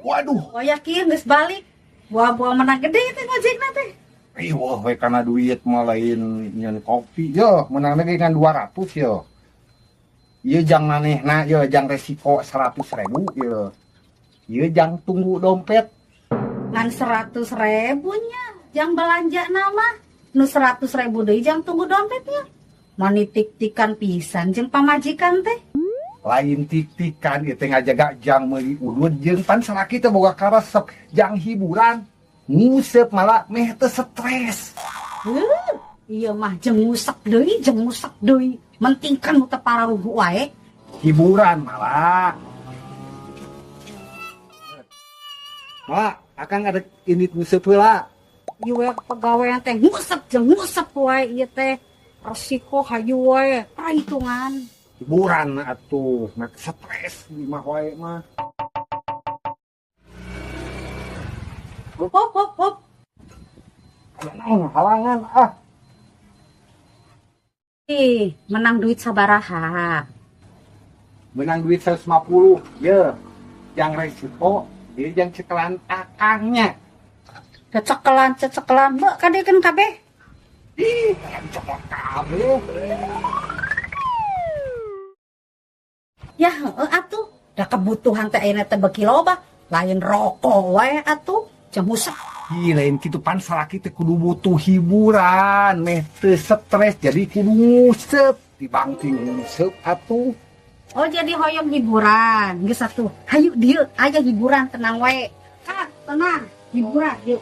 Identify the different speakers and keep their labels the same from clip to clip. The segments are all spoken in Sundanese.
Speaker 1: Waduh.
Speaker 2: Oh yakin geus balik. Buah-buah menang gede teh ngojekna teh.
Speaker 1: Ih, wah we kana duit mah lain nyeun kopi. Yo, menangna ge ngan 200 yo. Ieu jang manehna yo jang resiko 100.000 yo. Ieu jang tunggu dompet.
Speaker 2: Ngan 100.000 nya jang belanja nama. Nu 100.000 deui jang tunggu dompetnya. Mani tik-tikan pisan jeung pamajikan teh.
Speaker 1: Lain tik-tikan ieu teh ngajaga jang meuli udud jeung pan salaki teh boga karesep jang hiburan nguseup malah meh teu stres.
Speaker 2: Heuh, ieu mah jeung ngusep deui mentingkan nu teu pararugu wae.
Speaker 1: Hiburan malah. Malah akang ada indit nguseup heula.
Speaker 2: Ieu we pagawean teh ngusep jeung ngusep wae ieu teh resiko hayu wae perhitungan.
Speaker 1: Hiburan atuh, nek stres di mah wae mah.
Speaker 2: Hop hop hop.
Speaker 1: Aya naon halangan ah.
Speaker 2: Ih, menang duit sabaraha?
Speaker 1: Menang duit 150, ye. Jang resiko, ieu jang cekelan akangnya.
Speaker 2: Cecekelan, cecekelan, mbak kadekeun kabeh.
Speaker 1: Ih, cekelan kabeh.
Speaker 2: Ya heueuh atuh, da kebutuhan teh ayeuna teh beuki loba, lain rokok wae atuh, jeung ngusep.
Speaker 1: Ih, lain kitu pan salaki teh kudu butuh hiburan, meh teu stres jadi kudu ngusep, dibangting ngusep atuh.
Speaker 2: Oh, jadi hoyong hiburan, geus atuh. Hayu dieu aya hiburan tenang wae. Kak, tenang, hiburan yuk.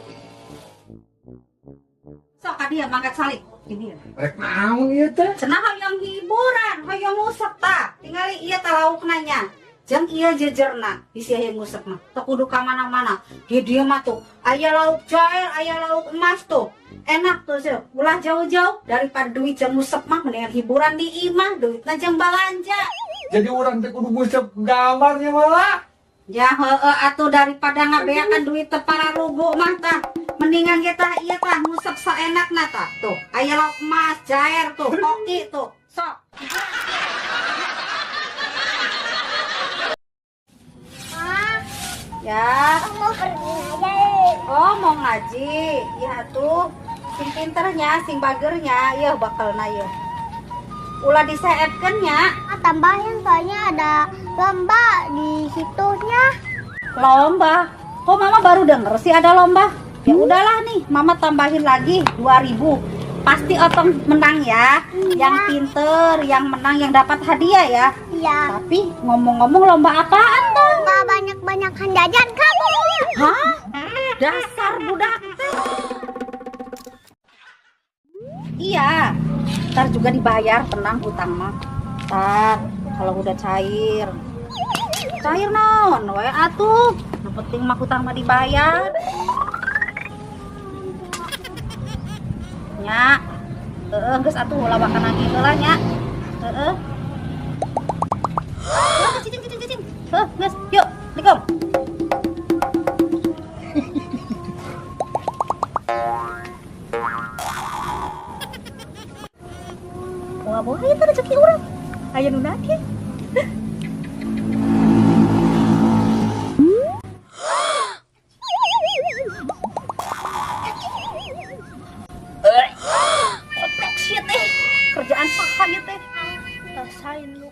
Speaker 2: Sok ka dieu mangkat salik. Ini.
Speaker 1: Rek naon ieu teh?
Speaker 2: Cenah hoyong hiburan, hoyong ngusep tah. Tingali ieu tah laukna nya. Jeung ieu jejerna, bisi aya ngusep mah. Teu kudu ka mana-mana. Di dieu mah tuh aya lauk jair, aya lauk emas tuh. Enak tuh sih. Ulah jauh-jauh daripada duit jeung ngusep mah mendingan hiburan di imah, duitna jeung balanja.
Speaker 1: Jadi urang teh kudu ngusep gambarnya malah.
Speaker 2: Ya heueuh atuh daripada ngabeakan duit teu pararugu mah tah. Mendingan kita ieu tah ngusep saenakna tah. Tuh, aya lauk emas, jair tuh, koki tuh. Sok.
Speaker 3: Ma.
Speaker 2: Ya.
Speaker 3: Aku mau pergi ngaji.
Speaker 2: Oh, mau ngaji. Iya tuh. Sing pinternya, sing bagernya, ieu bakalna ieu. Ulah diseepkeun nya.
Speaker 3: Ah, tambahin soalnya ada lomba di situnya.
Speaker 2: Lomba? Kok mama baru denger sih ada lomba? Ya udahlah nih, mama tambahin lagi 2.000. Pasti otong menang ya.
Speaker 3: Iya.
Speaker 2: Yang pinter, yang menang, yang dapat hadiah ya.
Speaker 3: Iya.
Speaker 2: Tapi ngomong-ngomong lomba apaan tuh?
Speaker 3: Lomba banyak-banyakan jajan kamu.
Speaker 2: Hah? Dasar budak teh. Iya. Ntar juga dibayar, tenang hutang mah. Ntar kalau udah cair. Cair naon we atuh. Nu penting mah hutang mah dibayar. Nya. Heeh, geus atuh ulah wakan lagi heula nya. Heeh. Cicing cicing cicing. Heuh, geus, yuk, Assalamualaikum. Wah, boleh itu rezeki urang. Aya nu nagih. Koplok sia teh. Kerjaan saha ieu teh?
Speaker 3: Rasain lu.